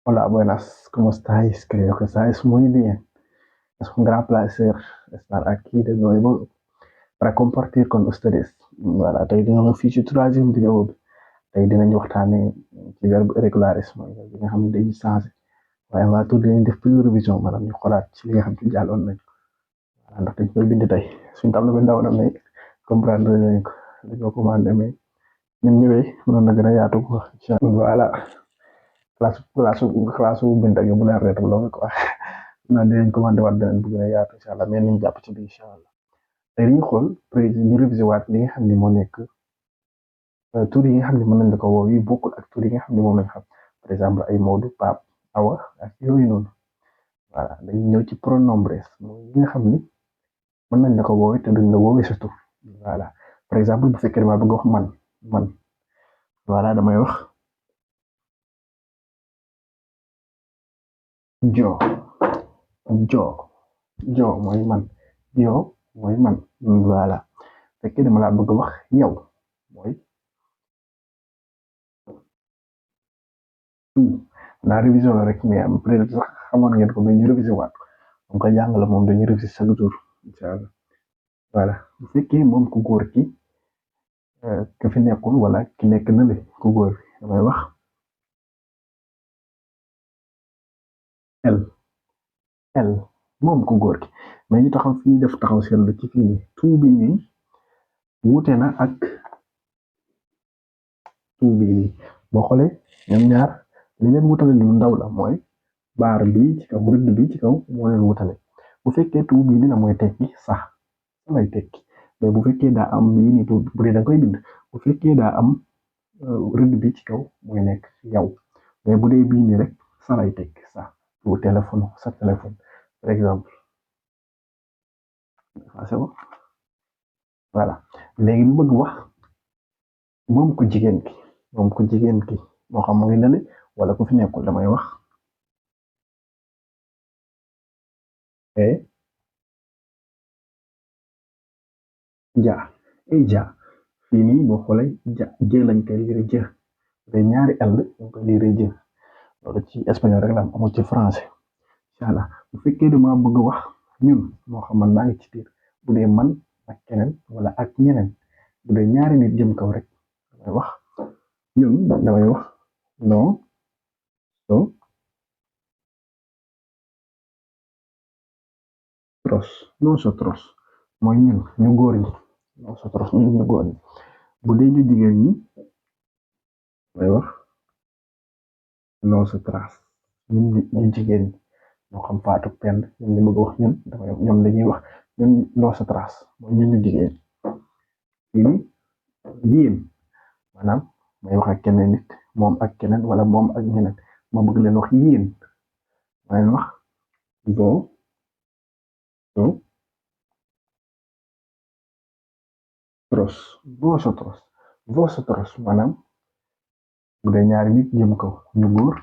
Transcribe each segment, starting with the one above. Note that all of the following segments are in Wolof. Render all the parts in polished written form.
Hola, buenas, ¿cómo estáis? Creo que estáis muy bien. Es un gran placer estar aquí de nuevo para compartir con ustedes. Voilà, tey dina la fii ci troisième vidéo bi tey dinañ waxtaane ci verbe irregularis mooy bi nga xam ne dañuy changé waaye waa tout dinañ def plus révision maanaam ñu xoolaat ci li nga xam ne jàlloon nañ voilà ndax dañ koy bind tey suñ tableau bi ndaw na mais comprendre nañ ko dañoo commandé mais ñun ñëwee mënoon na gën a yaatu quoi. Voilà, classe bu bind ak bu leen reetam loolu quoi. Naan dinañ commandé waat beneen bu gën a yaatu incha allah mais nañ jàpp ci bi incha allah tey dañuy xool ñu révisé waat li nga xam ne moo nekk tur yi nga xam ne mën nañ la ko woow yi bokkul ak tur yi nga xam ne moom lañ xam par exemple ay Modou Pape Awa ak yooyu noonu voilà dañuy ñëw ci pronombres mooy yi nga xam ni mën nañ la ko woowee te duñ la woowee sa tur voilà par exemple bu fekkee dama bëgg wax man voilà damay wax jo jo jo mooy man jo mooy man voilà fekkee dama laa bëgg wax yow mooy la révision la rek mais am peut-être sax xamoon ngeen ko mais ñu révisé waat donc ko jàngale moom dañuy révisé chaque jour incha allah voilà bu fekkee moom ku góor ki ka fi nekkul wala ki nekk na le ku góor bi damay wax el el moom ku góor ki mais ñu taxaw fi ñu def taxaw seetlu ci fii nii tout bi nii wuute na ak tout bi nii boo xoolee ñoom ñaar li leen wutale lu ndaw la mooy baar bi ci kaw rëdd bi ci kaw moo leen wutale bu fekkee tout bii nii la mooy tekki sax lay tekki mais bu fekkee daa am lii nii bu dee da nga koy bind bu fekkee daa am rëdd bi ci kaw mooy nekk yow mais bu dee bii nii rek sa lay tekki sax bu téléphone sa téléphone par exemple c'est bon voilà léegi mu bëgg wax moom ku jigéen ki moom ku jigéen ki moo xam mu ngi nale wala ku fi nekkul damay wax ja ja fii nii boo xoolee ja jë lañ koy liire jë te ñaari L dañ koy liire jë loolu ci espagnol rek la am amul ci français incha allah bu fekkee dama bëgg wax ñun moo xam man maa ngi ci biir bu dee man ak keneen wala ak ñeneen bu dee ñaari nit jëm kaw rek damay wax ñun damay wax non non nosotros mooy ñun ñu góor ñi nosotros ñun ñu góor ñi bu dee ñu jigéen ñi damay wax nosotras ñun ñu jigéen ñi moo xam faatu penn ñoom ñu bëgg wax ñun damay ñoom dañuy wax ñun nosotras mooy ñun ñu jigéen fii yéen maanaam may wax ak keneen nit moom ak keneen wala moom ak ñeneen ma bëgg leen wax yéen ma leen wax vosotros vosotros maanaam bu dee ñaari nit jëm kaw ñu góor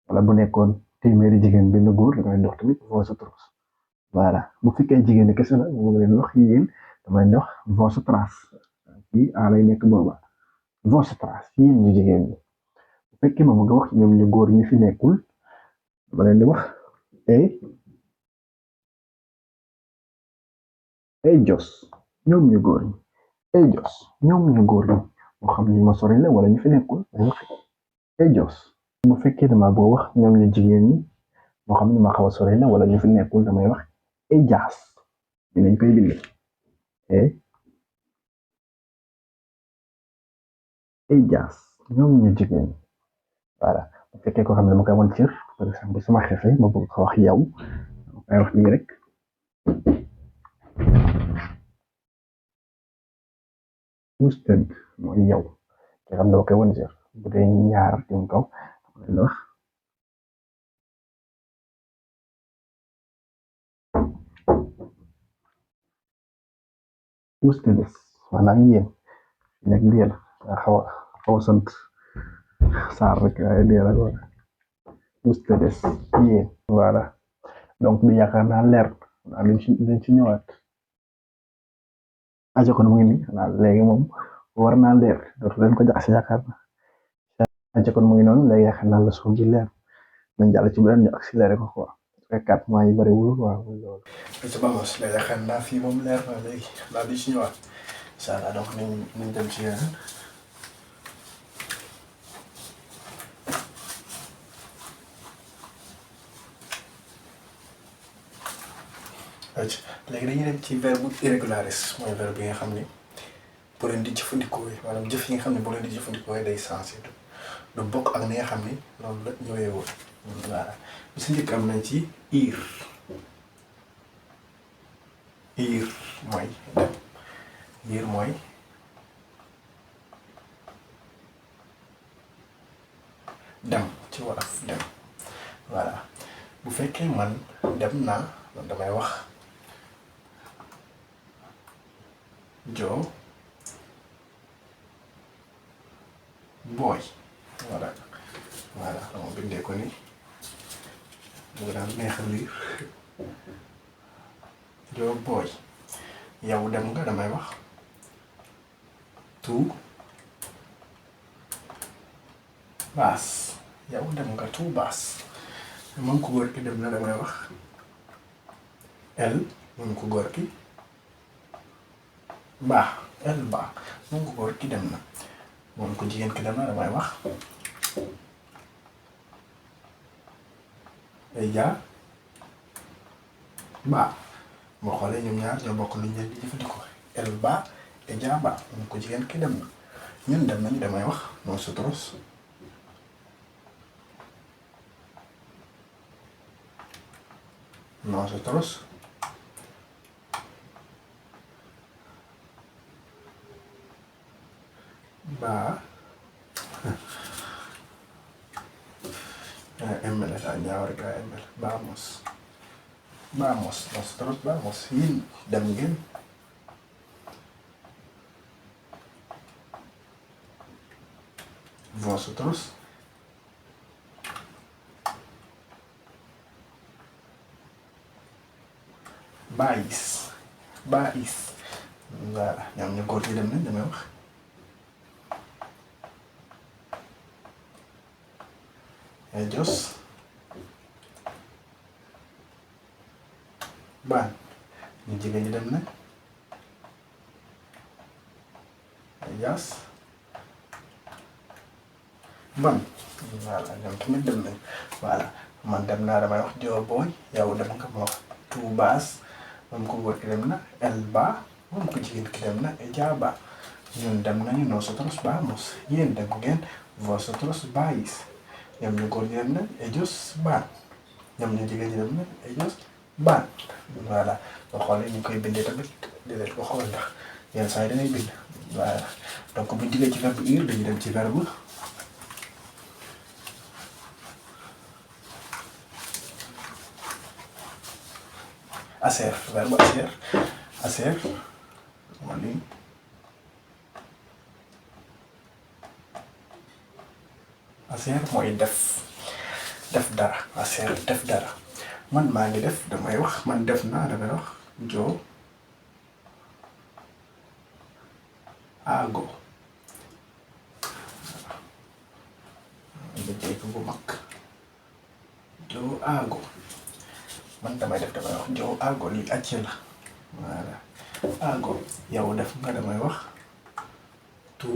wala bu nekkoon téeméeri jigéen benn góor damay dox tamit vosotros voilà bu fekkee jigéen ñi kese la ma bëgg leen wax yéen damay wax vosotras fii a lay nekk booba vosotras yéen ñu jigéen ñi bu fekkee ma bëgg wax ñoom ñu góor ñi fi nekkul dama leen di wax ellos ñoom ñu góor ñi ellos ñoom ñu góor ñi moo xam ñu ma sori la wala ñu fi nekkul dañuy wax ellos bu fekkee dama bëgg wax ñoom ñu jigéen ñi moo xam ñu ma xaw a sori la wala ñu fi nekkul damay wax ellas dinañ koy bind ellas ñoom ñu jigéen ñi voilà bu fekkee ko xam ne dama koy wan cër par exemple sama xefe ma bëgg ko wax yow dama koy wax nii rek usted mooy yow ki xam ne dama koy wan cër bu dee ñaar jëm kaw dama wax ustedes maanaam yéen nekk dee la nga xaw a sant saar rek waaye dee la quoi ustedes yéen voilà donc bi yaakaar naa leer naa dañ ci ñëwaat ajo kon mu ngi nii xanaa léegi moom war naa leer dootu leen ko jaxase yaakaar na ajo kon mu ngi noonu léegi yaakaar naa la suuf ji leer nañ jàll ci beneen ñu accéléré ko quoi parce que 4 mois yi bëriwul quoi loolu. ci Bamos la yaakaar naa fii moom leer na léegi daal di ci ñëwaat incha allah donc nañ dem ci yeneen. léegi dañuy dem ci verbe irregularis mooy verbe bi nga xam ni boo leen di jëfandikoo maanaam jëf yi nga xam ne boo leen di jëfandikoo day sensé du bokk ak ni nga xam ni loolu la ñëwee woon. voilà bi si njëkk am nañ ci ir mooy dem ir mooy dem ci wolof dem voilà bu fekkee man dem naa man damay wax Joe boy voilà dama bindee ko ni mu ngi daan neex a lire Joe boy yow dem nga damay wax tu baas yow dem nga tu baas moom ku góor ki dem na damay wax el moom ku góor ki baax el baax moom ku góor ki dem na moom ku jigéen ki dem na damay wax ella ba boo xoolee ñoom ñaar ñoo bokk luñ leen di jëfandikoo el ba ella ba moom ku jigéen ki dem na ñun dem nañu damay wax nosotros ba emmel daa ñaawar gaa emmel vamos nosotros vamos yéen dem ngeen vosotros vais voilà ñoom ñu góor ñi dem nañ damay wax ellos van ñu jigéen ñi dem nañ ellas van voilà ñoom tamit dem nañ voilà man dem naa damay wax Joe boy yow dem nga ma wax tu baas moom ko góor ki dem na el ba moom ko jigéen ki dem na ella ba ñun dem nañu nosotros vamos yéen dem ngeen vosotros vais ñoom ñu góor ñi dem na ellos van ñoom ñu jigéen ñi dem na ellos van voilà boo xoolee ñu koy bindee tamit di leen ko xool ndax yenn saa yi dangay bind voilà donc bu ñu jógee ci verbe ir dañuy dem ci verbe hacer verbe hacer wala hacer mooy def dara hacer def dara man maa ngi def damay wax man def naa damay wax yo hago nga jégg bu mag yo hago man damay def damay wax yo hago lii acce la voilà hago yow def nga damay wax tu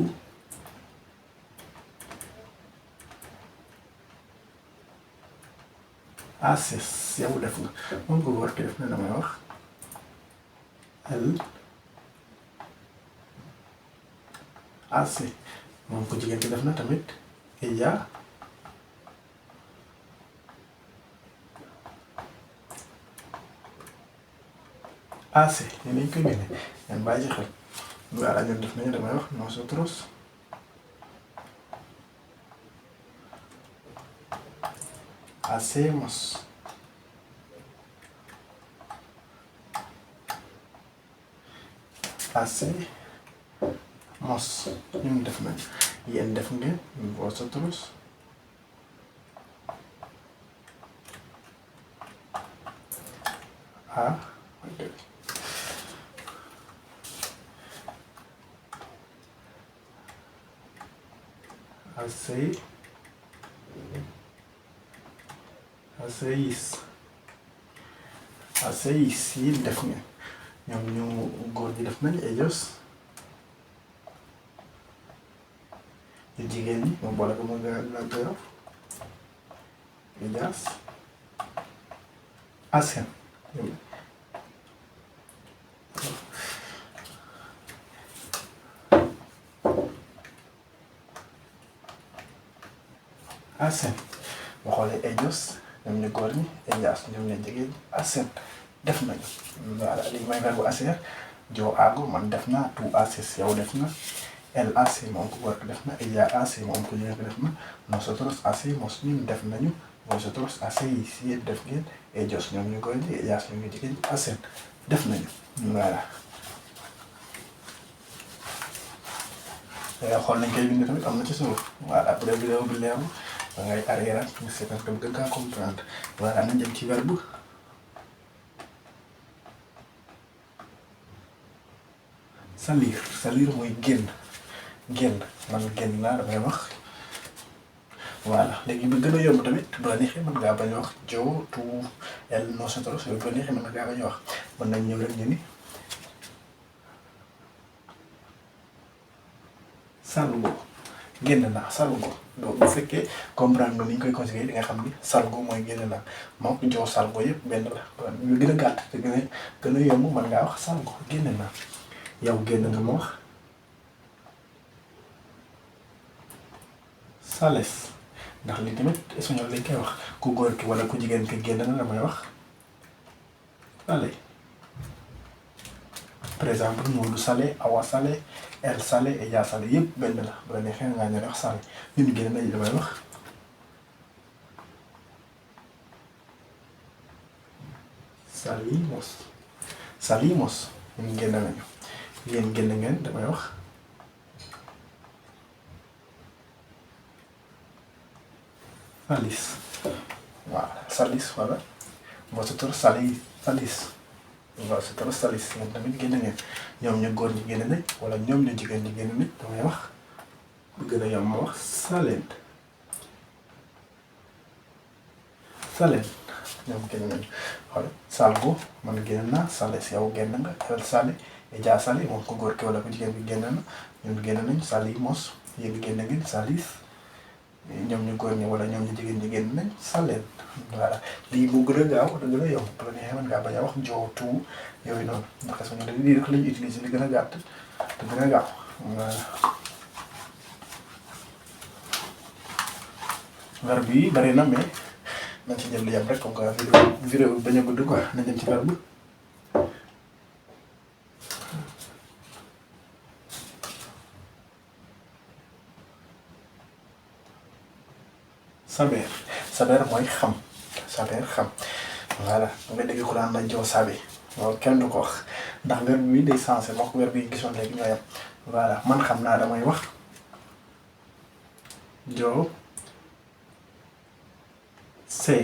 haces yow def nga moom ko war ki def na damay wax el hace moom ko jigéen ki def na tamit ella hace ni nañ koy bindee ngeen bàyyi xel voilà ñun def nañu damay wax nosotros hacemos ñun def nañ yéen def ngeen vosotros hacéis yéen def ngeen ñoom ñu góor ñi def nañ ellos ñu jigéen ñi moom boole ko mu nga ellas hacen boo xoolee ellos ñoom ñu góor ñi ellas ñoom ñu jigéen ñi hacen def nañu voilà lii mooy verbe hacer yo hago man def na tú haces yow def na él hace moom ku góor ki def na ella hace moom ku jigéen ki def na nosotros hacemos ñun def nañu vosotros hacéis yéen def ngeen ellos ñoom ñu góor ñi ellas ñoom ñu jigéen ñi hacen def nañu voilà. xool nañ koy bind tamit am na ci suuf voilà bu dee vidéo bi leerul da ngay arrière ñu seetaan tam gën kaa comprendre voilà nañ jëm ci verbe salir mooy génn man génn naa damay wax voilà léegi bi gën a yomb tamit bu la neexee mën ngaa bañ a wax yo tú él nosotros bu la neexee mën ngaa bañ a wax mën nañ ñëw rek ñu ni salgo génn naa salgo donc bu fekkee comprendre nga ni ñu koy conseillé di nga xam ni salgo mooy génn naa moom joo salgo yëpp benn la ñu gën a gàtt te gën a yomb mën ngaa wax salgo génn naa yow génn nga ma wax sales ndax li tamit espagnol lañ koy wax ku góor ki wala ku jigéen ki génn na damay wax sale par exemple Modou sale Awa sale el sale ella sale yëpp benn la bu la neexee ngaa ñëw wax sale ñun génn nañ damay wax salimos ñun génn nañu yéen génn ngeen damay wax salis waaw salis wala vosotros salís yéen tamit génn ngeen ñoom ñu góor ñi génn nañ wala ñoom ñu jigéen ñi génn nañ damay wax bu gën a yomb ma wax salen ñoom génn nañ xool salgo man génn naa sales yow génn nga el sale ella sale moom ko góor ki wala ko jigéen bi génn na ñun génn nañ salimos yéen génn ngeen salis ñoom ñu góor ñi wala ñoom ñu jigéen ñi génn nañ saleen voilà lii bu gën a gaaw da gën a yomb bu la neexee mën ngaa bañ a wax joo tout yooyu noonu ndax est-ce que lii rek la ñuy utiliser li gën a gàtt te gën a gaaw voilà. verbe yi bari na mais nañ ci jël lu yem rek comme que vidéo bi bañ a gudd quoi nañ dem ci verbe saber mooy xam voilà nga dégg ko daan nañ joo sabe loolu kenn du ko wax ndax verbe bi day sensé moo ko verbe yi gisoon léegi ñoo yem voilà man xam naa damay wax joo sé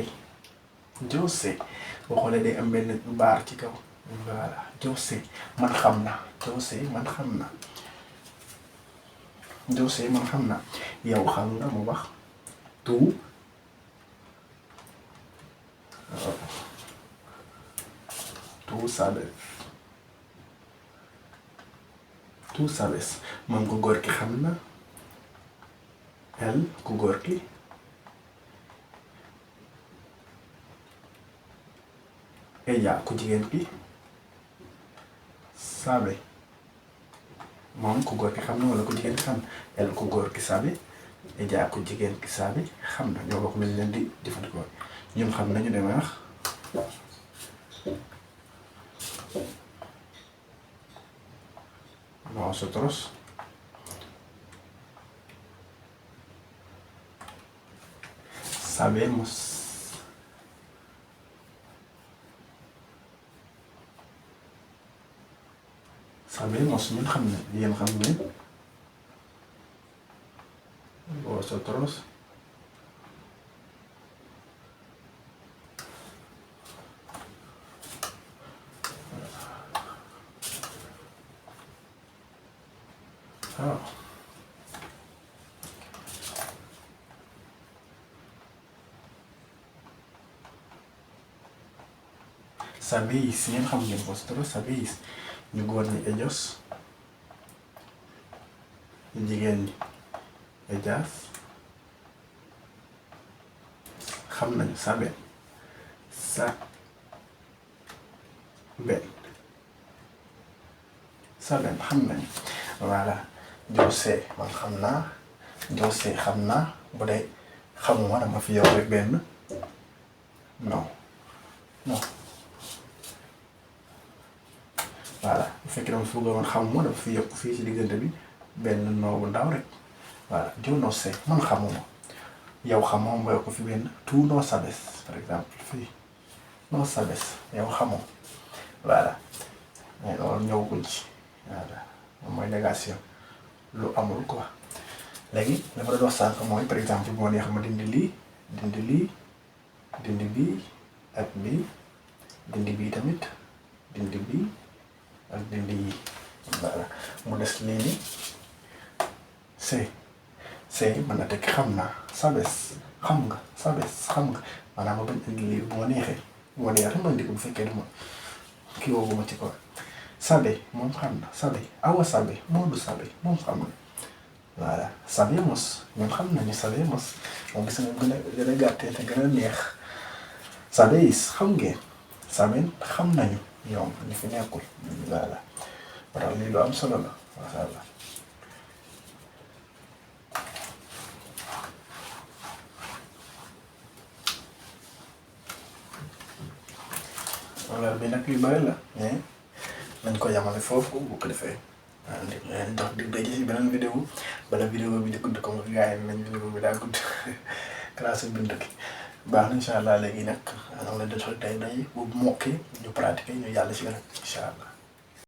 boo xoolee day am benn baar ci kaw voilà joo sé man xam naa joo sé man xam naa yow xam nga mu wax tout sabes moom ku góor ki xam na el ku góor ki ella ku jigéen ki sabe moom ku góor ki xam na wala ku jigéen ki xam na el ku góor ki sabe ella ku jigéen ki sabe xam na ñoo bokk nañ leen di jëfandikoo ñun xam nañu damay wax nosotros sabemos ñun xam ne yéen xam ne vosotros sabéis ngeen xam ngeen vosotros sabéis ñu góor ñi ellos ñu jigéen ñi ellas xam nañu saben saben xam nañu voilà yo sé man xam naa yo sé xam naa bu dee xamuma dama fi yow rek benn non voilà bu fekkee dama fi bëgg man xamuma dama fi yokk fii ci diggante bi benn noo bu ndaw rek voilà yo no sé man xamuma yow xamoo ma yokk fi benn tú no sabes par exemple fii no sabes yow xamoo voilà mais loolu ñëwaguñ ci voilà moom mooy négation lu amul quoi léegi dafa doon wax sànq mooy par exemple bu ma neex ma dindi lii dindi bii ak bii dindi bii tamit dindi bii ak dindi yi voilà mu des lii ni c'est mën na tekki xam naa sabes xam nga maanaam ma bañ indi lii bu ma neexee ma indi ko bu fekkee du ma kii woogu ma ci ko sabe moom xam na sabe awa sabe Moodu sabe moom xam na voilà sabemos ñun xam nañu sabemos moom gis nga gën a gàttee te gën a neex sabéis xam ngeen saben xam nañu ñoom ñu fi nekkul voilà parce que lii lu am solo la masha Allah wala bi nag yu bari la mais nañ ko yamale foofu bu ko defee leen dox dig daje ci beneen vidéo bala vidéo bi di gudd comme gars yi nañ vidéo bi daa gudd classe bind ki baax na incha allah léegi nag anam la dox tey day bu mokki ñu pratiquer ñu yàlla ci rek incha allah